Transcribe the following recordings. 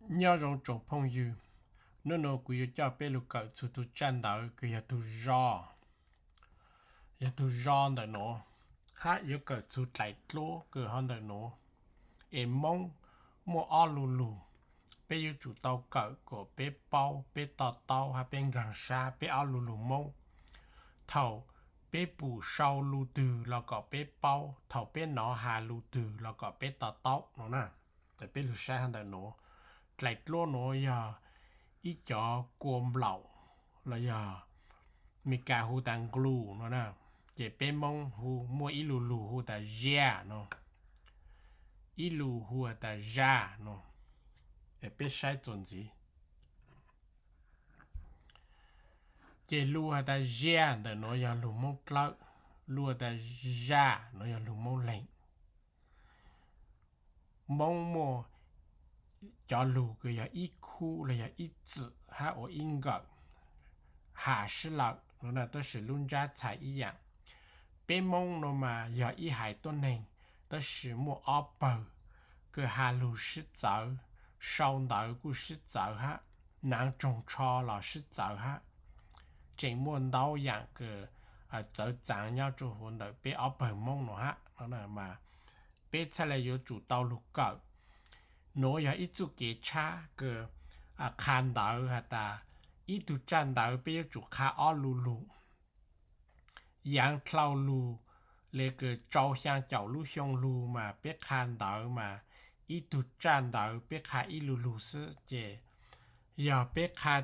Nyob zoo tsoom phooj ywg, hnub no kuv yuav coj peb lug kawm txug tug tsaj ntawv kws yog tug zos, yog tug zos ntawm nuav, hab yuav kawm txug dlaim dluab kws ho ntawm nuav. Es Moob muaj ob lu lug, peb yuav tsum tau kawm kom peb paub, peb to taub hab peb nkaag sab peb ob lu lug Moob. Thaum peb pum sau lu twg los kom peb paub, thaum peb nov has lu twg los kom peb to taub no na. Peb lug saib hov ntawm nuav, dlaim dluab nuav yog ib cov kua nplaum los yog Meskas hu tas nklus no na, ces peb Moob hu muaj ib lu lug hu tas ziaj no, ib lu hu tas zaj no. Peb saib txuas ntxiv. Ces lu has tas ziaj ntawm nuav yog lug Moob Dlawb, lu has tas zaj nuav yog lug Moob Leeg. Moob muaj cov lug kws yog ib khub los yog ib txwm hab ua ib nkawm has sib lawm no na, tab sis lub ntsab txhais ib yaam. Peb Moob no mas yog ib haiv tuab neeg, tab sis muaj ob pawg kws has lug sib txawv, sau ntawv kuj sib txawv hab, naav tsoog tsho los sib txawv hab. Tseem muaj ntau yaam kws txawv txaav nyob rua huv ntawm peb ob pawg Moob no hab no mas peb txhaj le yuav tsum tau lug kawm. Nuav yog ib txuj kev tshab kws qha ntawv has tas ib tug tsaj ntawv peb yuav tsum qha ob lu lug. Yaav dlhau lug le kws rau xyaa caum lub xyoo lug mas peb qha ntawv mas ib tug tsaj ntawv peb qha ib lu lug xwb. Ces yog peb qha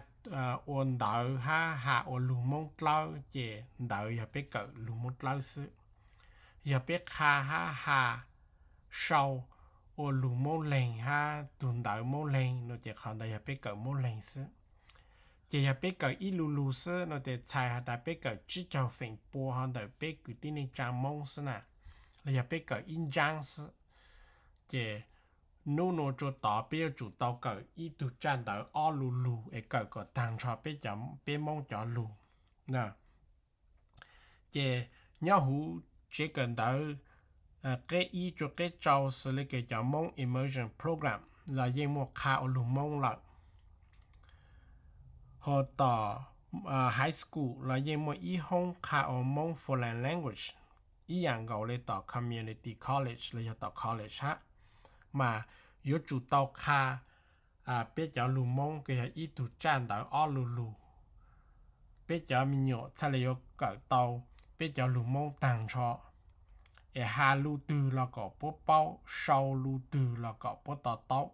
ua ntawv hab has ua lug Moob Dlawb ces ntawd yog peb kawm lug Moob Dlawb xwb. Yog peb qha hab has sau ua lug Moob Leeg hab tug ntawv Moob Leeg no ces qhov ntawd yog peb kawm Moob Leeg xwb. Ces yog peb kawm ib lu lug xwb no ces txhais has tas peb kawm tsib caug feem pua hov ntawm peb kwv tij neej tsaa Moob xwb na, los yog peb kawm ib ntsaab xwb. Ces nub nua rua tod peb yuav tsum tau kawm ib tug tsaj ntawv ob lu lug es kawm kom taag nrho peb, peb Moob cov lug na. Ces nyob huv tsev kawm ntawv qeb ib rua qeb rau xws le kws cov Moob Immersion Program los yeej muaj qha ua lug Moob lawm. Ho tom high school los yeej muaj ib hoob qha ua Moob Foreign Language ib yaam nkaus le tom community college los yog tom college hab, mas yuav tsum tau qha peb cov lug Moob kws yog ib tug tsaj ntawv ob lu lug. Peb cov me nyuam txhaj le yuav kawm tau peb cov lug Moob taag nrho, es has lu twg los kom puab paub, sau lu twg los kom puab to taub,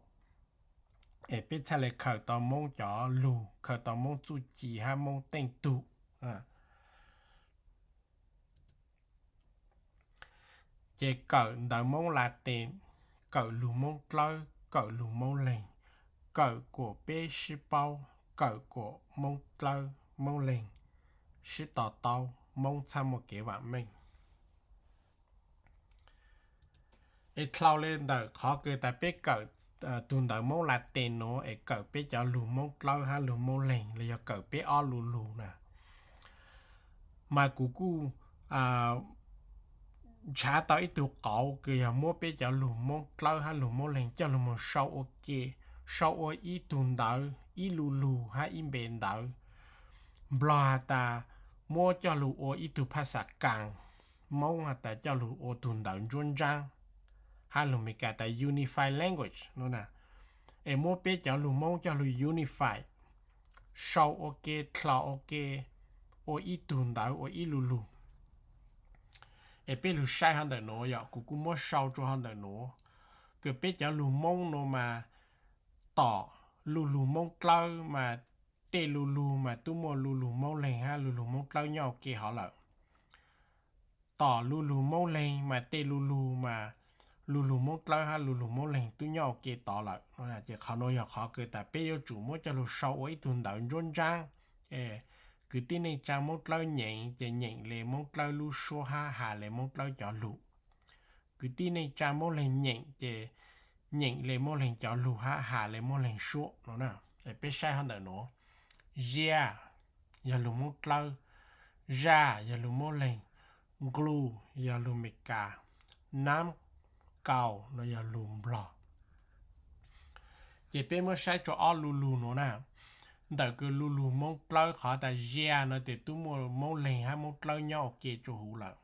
es peb txhaj le khaws tau Moob cov lug, khaws tau Moob txuj ci hab Moob teej tug. Ces kawm ntawv Moob Latees, kawm lug Moob Dlawb, kawm lug Moob Leeg, kawm kuas peb sib paub, kawm kuas Moob Dlawb Moob Leeg sib to taub, Moob txhaj muaj kev vaam meej. Es dlhau le ntawm qhov kws tas peb kawm tug ntawv Moob Latees nuav es kawm peb cov lug Moob Dlawb hab lug Moob Leeg los yog kawm peb ob lu lug na, mas kuv kuj nrhav tau ib tug qauv kws yog muab peb cov lug Moob Dlawb hab lug Moob Leeg coj lug moog sau ua ke, sau ua ib tug ntawv ib lu lug hab ib npe ntawv. Nplog has tas muab coj lug ua ib tug phaj xav kaas, Moob has tas coj lug ua tug ntawv ntsuab ntsaab, hab lug Meskas tas unified language no na, es muab peb cov lug Moob coj lug unified, sau ua ke dlhau ua ke, ua ib tug ntawv ua ib lu lug. Es peb lug saib hov ntawm nuav yog kuv kuj muab sau rua hov ntawm nuav, kws peb cov lug Moob nuav mas tom lu lug Moob Dlawb mas tej lu lug mas tub muaj lu lug Moob Leeg hab lu lug Moob Dlawb nyob ua ke hov lawm. Tom lu lug Moob Leeg mas tej lu lug mas lu lug Moob Dlawb hab lu lug Moob Leeg tub nyob ua ke tod lawm. Ces qhov nuav yog qhov kws tas peb yuav tsum muab coj lug sau ua ib tug ntawv ntsuab ntsaab, kwv tij neej tsaa Moob Dlawb nyeem ces nyeem le Moob Dlawb lub suab hab has le Moob Dlawb cov lug. Kwv tij neej tsaa Moob Leeg nyeem ces nyeem le Moob Leeg cov lug hab has le Moob Leeg suab no na. Peb saib hov ntawm nuav, ziaj yog lug Moob Dlawb, zaj yog lug Moob Leeg, nklus yog lug Meskas, naab, kaus no yog lug Nplog. Ces peb muab saib rua ob lu lug nuav na. Ntawm kws lu lug Moob Dlawb qhov tas zia no tes tub muaj Moob Leeg hab Moob Dlawb nyob ua ke rua huv lawm.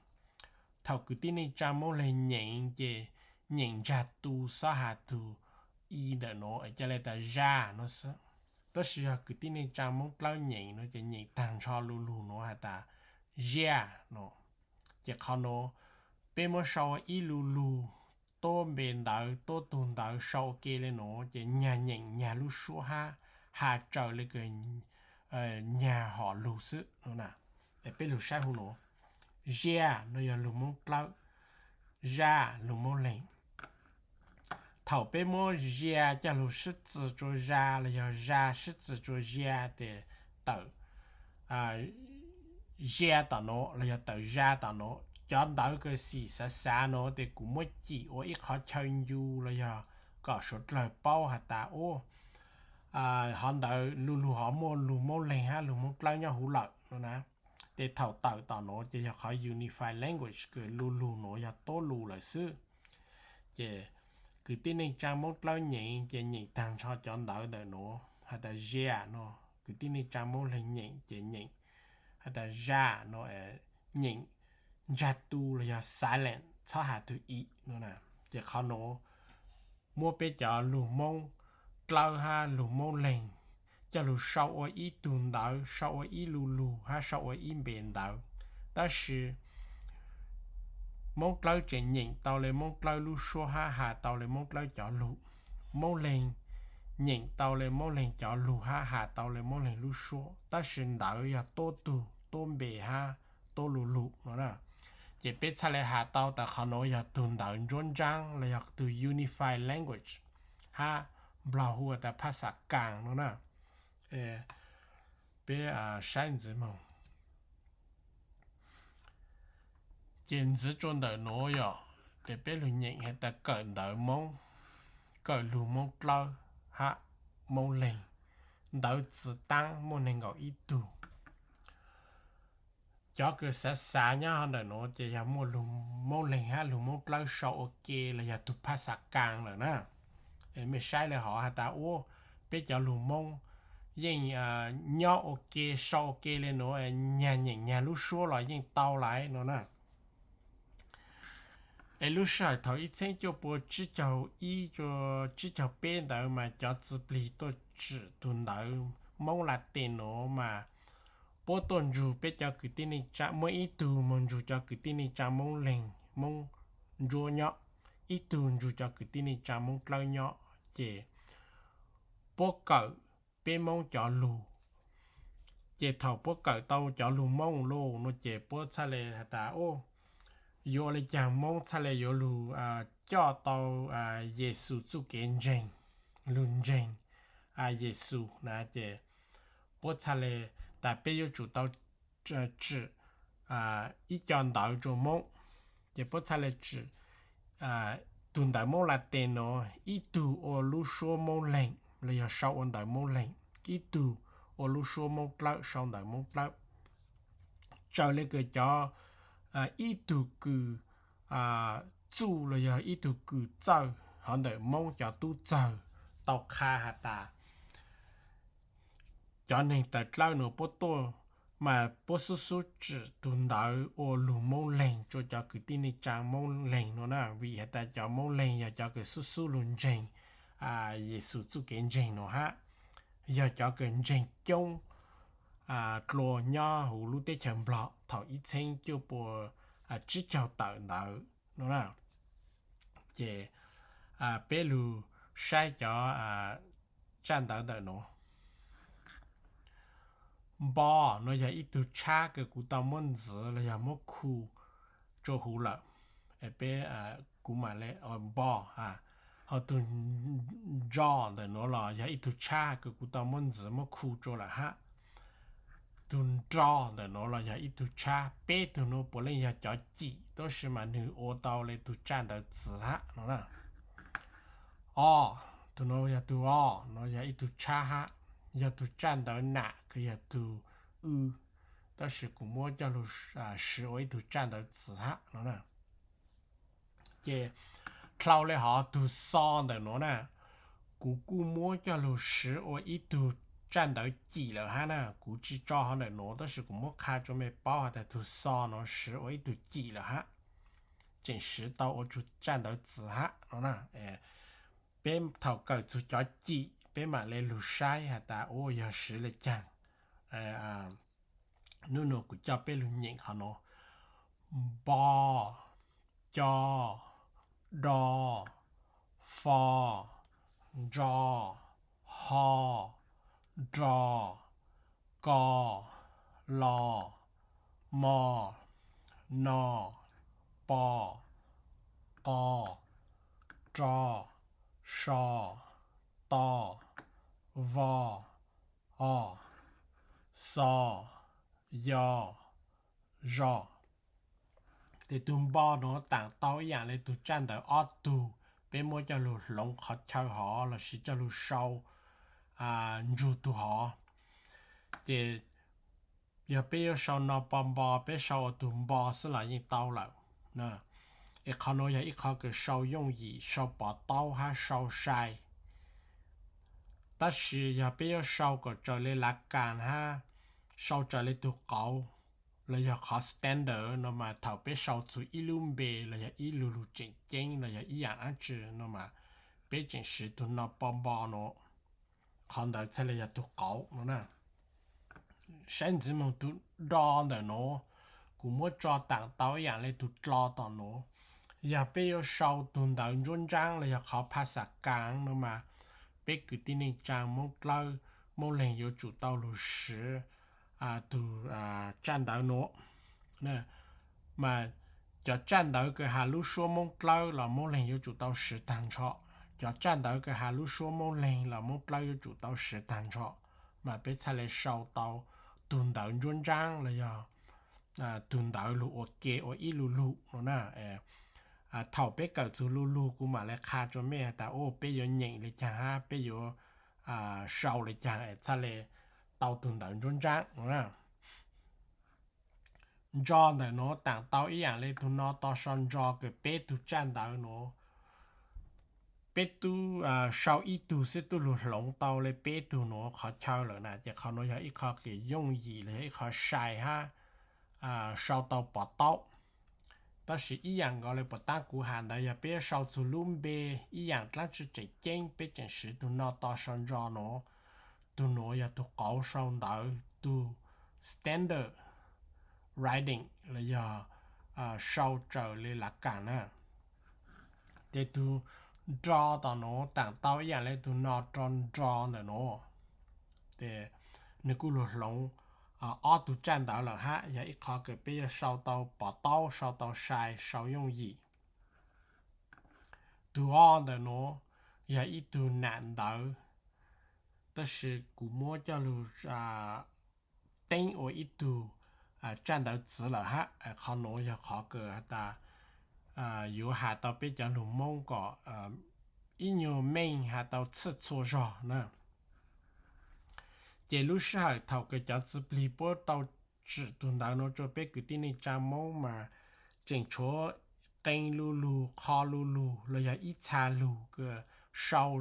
Thaum kwv tij neej tsaa Moob Leeg nyeem ces nyeem ntsag tu xob has tug i ntawm nuav ca le tas zaj no xwb. Tab sis yog kwv tij neej tsaa Moob Dlawb nyeem no ces nyeem taag nrho lu lug nuav has tas zia no. Ces qhov nuav peb muab sau ua ib lu lug, tuab npe ntawv, tuab tug ntawv sau ua ke le nuav ces nyag nyeem nyag lub suab hab has raws le kws nyag hom lug xwb no na. Es peb lug saib huv nuav, zia no yog lug Moob Dlawb, zaj lug Moob Leeg. Thaum peb muab zia coj lug sib txwv rua za los yog za sib txwv rua zia tes tawm zia tom nuav los yog tawm za tom nuav, cov ntawv kws xim xav xav nuav tes kuv muab cim ua ib qhov chaw ncu los yog kom suav dlawg paub has tas ub, hov ntawd lu lug hov muaj lug Moob Leeg hab lug Moob Dlawb nyob huv lawm no na. Tes thaum tawm tom nuav ces yog qhov unified language kws lu lug nuav yog tuab lug lawm xwb. Ces kwv tij neej tsaa Moob Dlawb nyeem ces nyeem taag nrho cov ntawv ntawm nuav has tas zia no, kwv tij neej tsaa Moob Leeg nyeem ces nyeem has tas zaj no, nyeem ntsag tu los yog silent txhob has tug i no na. Ces qhov nuav muab peb cov lug Moob Dlawb hab lug Moob Leeg coj lug sau ua ib tug ntawv, sau ua ib lu lug hab sau ua ib npe ntawv. Tab sis Moob Dlawb tseem nyeem tau le Moob Dlawb lub suab hab has tau le Moob Dlawb cov lug. Moob Leeg nyeem tau le Moob Leeg cov lug hab has tau le Moob Leeg lub suab, tab sis ntawv yog tuab tug tuab npe hab tuab lu lug no na. Ces peb txhaj le has tau tas qhov nuav yog tug ntawv ntsuab ntsaab los yog tug unified language hab Nplog hu tas phaj xav kaas no na. Peb saib ntxiv moog. Ces ntxiv rua ntawm nuav yog, ces peb lug nyeem has tas kawm ntawv Moob, kawm lug Moob Dlawb hab Moob Leeg, ntawv txwv taab muaj neeg nkaum ib tug. Cov kws xav xav nyob hov ntawm nuav ces yog muaj lug Moob Leeg hab lug Moob Dlawb sau ua ke los yog tug phaj xav kaas lawm na. Mej saib le hov has tas ub, peb cov lug Moob yeej nyob ua ke sau ua ke le nuav, nyag nyeem nyag lub suab los yeej tau lawm no na. Es lub sij hawm thaum ib txheeb cuaj pua tsib caug ib, tsib caug peb ntawd mas cov txiv plig tuaj tsim tug ntawv Moob Lates nuav mas puab tuaj nrug peb cov kwv tij neej tsaa, muaj ib tug moog nrug cov kwv tij neej tsaa Moob Leeg, Moob Ntsuab nyob, ib tug nrug cov kwv tij neej tsaa Moob Dlawb nyob, ces puab kawm peb Moob cov lug. Ces thaum puab kawm tau cov lug Moob lug no ces puab txhaj le has tas, yuav ua le caag Moob txhaj le yuav lug coj tau Yexus txuj kev ntseeg, lug ntseeg Yexus na. Ces puab txhaj le tas peb yuav tsum tau tsim ib co ntawv rua Moob. Ces puab txhaj le tsim tug ntawv Moob Lates nuav, ib tug ua lub suab Moob Leeg los yog sau ua ntawv Moob Leeg, ib tug ua lub suab Moob Dlawb sau ntawv Moob Dlawb. Raws le kws cov ib tug kws txuj los yog ib tug kws txawj hov ntawm Moob cov tub txawg tau qha has tas, cov neeg tawm dlawb nuav puab tuaj mas puab xub xub tsim tug ntawv ua lug Moob Leeg rua cov kwv tij neej tsaa Moob Leeg no na, vim has tas cov Moob Leeg yog cov kws xub xub lug ntseeg Yexus txuj kev ntseeg nuav hab, yog cov kws ntseeg coob dlua nyob huv lub teb chaws Nplog thaum ib txheeb cuaj pua tsib caug tawm ntawd no na. Ces peb lug saib cov tsaj ntawv ntawm nuav. Npo no yog ib tug tshab kws kuv tau muab ntxiv los yog muab khu rua huv lawm. Peb, kuv mam le, npo, ho tug nro ntawm nuav los yog ib tug tshab kws kuv tau muab ntxiv muab khu rua lawm hab. Tug nro ntawm nuav los yog ib tug tshab. Peb tug nuav puav leej yog cov cim tab sis mas nwg ua tau le tug tsaj ntawv txiv hab no na. O, tug nuav yog tug o, no yog ib tug tshab hab, yog tug tsaj ntawv nam kws yog tug w, tab sis kuv muab coj lug siv ua ib tug tsaj ntawv txiv hab no na. Ces dlhau le hov tug xo ntawm nuav na, kuv kuj muab coj lug siv ua ib tug tsaj ntawv cim lawm hab na. Kuv tsis tso hov ntawm nuav tab sis kuv muab qha rua mej paub has tas tug xo nuav siv ua ib tug cim lawm hab, tseem siv tau ua tug tsaj ntawv txwv hab no na. Peb thaum kawm txug cov cim peb mam le lug saib has tas ua yog siv le caag. Nub nua kuv coj peb lug nyeem qhov nuav: npo, co, do, fo, ntso, ho, dro, ko, lo, mo, no, po, qo, ro, so, to, vo, o, xo, yo, zo. Tes tug npo nuav taam tau ib yaam le tug tsaj ntawv ob tug, peb muab coj lug hloov qhov chaw hov lossis coj lug sau ntsug tug hov. Ces yog peb yuav sau no po npo, peb sau ua tug npo xwb los yeej tau lawm. Es qhov nuav yog ib qhov kws sau yooj yim, sau pov taub hab sau sai. Tab sis yog peb yuav sau kom raws le lav kas hab sau raws le tug qauv los yog qhov standard no mas thaum peb sau txug ib lub npe los yog ib lu lug tseem ceeb los yog ib yaam dlaab tsi no mas peb tseem siv tug no po npo nuav, qhov ntawd txhaj le yog tug qauv no na. Saib ntxiv moog tug do ntawm nuav, kuv muab tso taam tau ib yaam le tug dlo tom nuav. Yog peb yuav sau tug ntawv ntsuab ntsaab los yog qhov phas xas kas no mas peb kwv tij neej tsaa Moob Dlawb, Moob Leeg yuav tsum tau lug siv tug tsaj ntawv nuav. Mas cov tsaj ntawv kws has lub suab Moob Dlawb los Moob Leeg yuav tsum tau siv taag nrho. Cov tsaj ntawv kws has lub suab Moob Leeg los Moob Dlawb yuav tsum tau siv taag nrho, mas peb txhaj le sau tau tug ntawv ntsuab ntsaab los yog tug ntawv lug ua ke ua ib lu lug no na. Thaum peb kawm txug lu lug kuv mam le qha rua mej has tas, o, peb yuav nyeem le caag hab peb yuav sau le caag es txhaj le tau tug ntawv ntsuab ntsaab no na. Ntso ntawm nuav taam tau ib yaam le tug no to so ntso kws peb tug tsaj ntawv nuav, peb tub sau ib tug xwb tub lug hloov tau le peb tug nuav qhov chaw lawm na, ces qhov nuav yog ib qho kws yooj yim los yog ib qho sai hab sau tau pov taub. Tab sis ib yaam nkaus le puas taab kuv has ntawd, yog peb yuav sau txug lub npe ib yaam dlaab tsi tseem ceeb, peb tseem siv tug no to so ntso nuav. Tug nuav yog tug qauv sau ntawv, tug standard writing los yog sau raws le lav kas na. Ces tug nro tom nuav taam tau ib yaam le tug no ro nro ntawm nuav. Ces nwg kuj lug hloov ob tug tsaj ntawv lawm hab, yog ib qho kws peb yuav sau tau pov taub, sau tau sai, sau yooj yim. Tug o ntawm nuav yog ib tug nam ntawv, tab sis kuv muab coj lug teeb ua ib tug tsaj ntawv txwv lawm hab. Qhov nuav yog qhov kws has tas yuav has tau peb cov lug Moob kom ib nyuag meej has tau txhij txhua zog na. Ces lub sij hawm thaum kws cov txiv plig puab tau tsim tug ntawv nuav rua peb kwv tij neej tsaa Moob mas tseem tshuav qee lu lug, qho lu lug los yog ib txha lug kws sau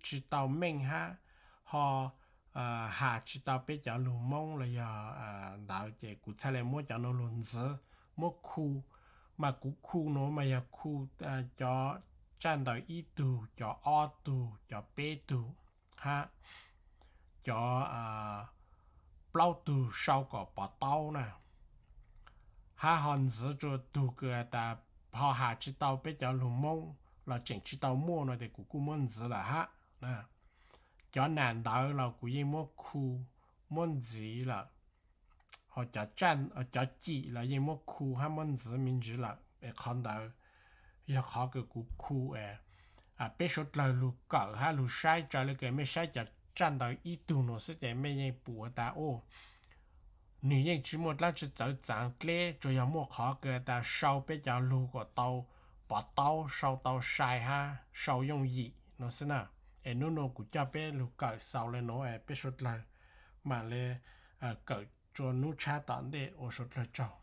tsi tau meej hab ho has tsi tau peb cov lug Moob los yog ntawd, ces kuv txhaj le muab cov nuav lug ntxiv, muab khu. Mas kuv khu nuav mas yog khu cov tsaj ntawv ib tug, cov ob tug, cov peb tug, hab cov plaub tug sau kom pov taub na. Hab ho ntxiv rua tug kws has tas ho has tsi tau peb cov lug Moob los tseem tsi tau muaj no ces kuv kuj muab ntxiv lawm hab. Cov nam ntawv los kuv yeej muab khu, muab ntxiv lawm. Ho cov cim los yeej muab khu hab muab ntxiv me ntsis lawm. Es qhov ntawd yog qhov kws kuv khu es peb suav dlawg lug kawm hab lug saib, raws le kws mej saib cov tsaj ntawv ib tug nuav xwb ces mej yeej pum tas, o, nwg yeej tsi muaj dlaab tsi txawv txaav dleb, tsuas yog muaj qhov kws tas sau peb cov lug kom tau pov taub, sau tau sai hab sau yooj yim no xwb na. Es nub nua kuv coj peb lug kawm xaus le nuav es peb suav dlawg mam le kawm rua nub tshab tom ntej, ua suav dlawg tsaug.